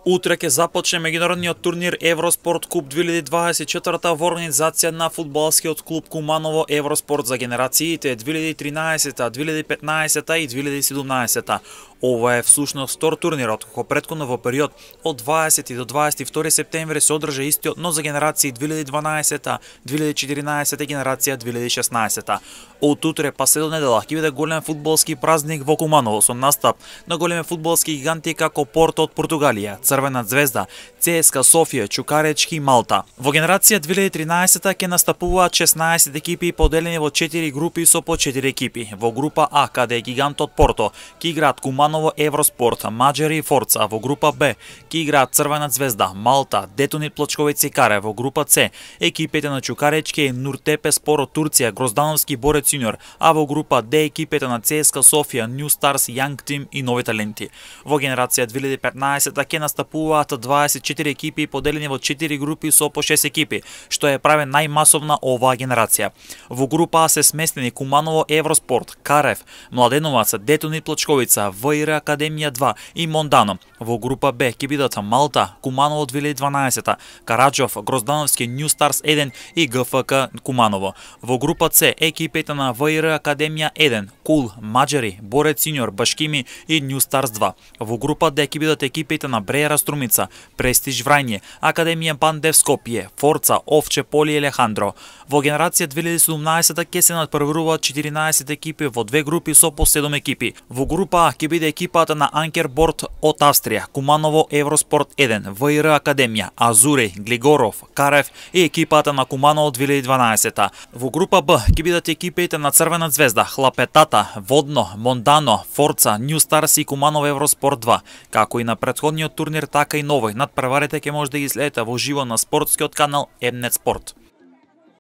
Утре ќе започне меѓународниот турнир Евроспорт Куп 2024 во организација на фудбалскиот клуб Куманово Евроспорт за генерациите 2013, 2015 и 2017. Ова е всушност втор турнирот, кој претходно во период од 20 до 22 септември се одржа истиот, но за генерации 2012, 2014 и генерација 2016. Од утре па се до недела ќе биде голем фудбалски празник во Куманово со настап на големи фудбалски гиганти како Порто од Португалија, Црвена звезда, ЦСКА Софија, Чукаречки и Малта. Во генерација 2013 ќе настапуваат 16 екипи поделени во 4 групи со по 4 екипи. Во група А, каде е гигантот Порто, ќе играат Куманово Евроспорт, Маџари и Форца. Во група Б ќе играат Црвена звезда, Малта, Детонит Плочковец и Каре. Во група С екипите на Чукаречки и Нуртепе Спор од Турција, Гроздановски Борец Јуниор, а во група Д екипите на ЦСКА Софија, Нью Старс, Јанг Тим и Нови таленти. Во генерација 2015 ќе настапуваат 24 екипи поделени во 4 групи со по 6 екипи, што е прави најмасовна оваа генерација. Во група А се сместени Куманово Евроспорт, Карев, Младеноваc, Детонит Плочковица, ВИР Академија 2 и Мондано. Во група Б ќе бидат Малта, Куманово 2012, Караджов, Гроздановски, Нью Старс 1 и ГФК Куманово. Во група С екипите на ВИР Академија 1, Кул, Маџари, Борец Јуниор, Башкими и Нью Старс 2. Во група Д ќе бидат екипите на Бреера Струмица, Престиж Врање, Академија Бандев Скопје, Форца, Овче Поли и Алехандро. Во генерација 2017 ќе се надпреваруваат 14 екипи во две групи со по 7 екипи. Во група А ќе биде екипата на Анкерборд од Австрија, Куманово Евроспорт 1, ВИР Академија, Азури, Глигоров, Карев и екипата на Куманово 2012. Во група Б ќе бидат екипите на Црвена звезда, Hlapetata, Водно, Мондано, Форца, Нью Старс и Куманово Евроспорт 2, како и на претходниот турнир, така и новој. Надпреварите ќе може да ги следите во живо на спортскиот канал Mnet Sport.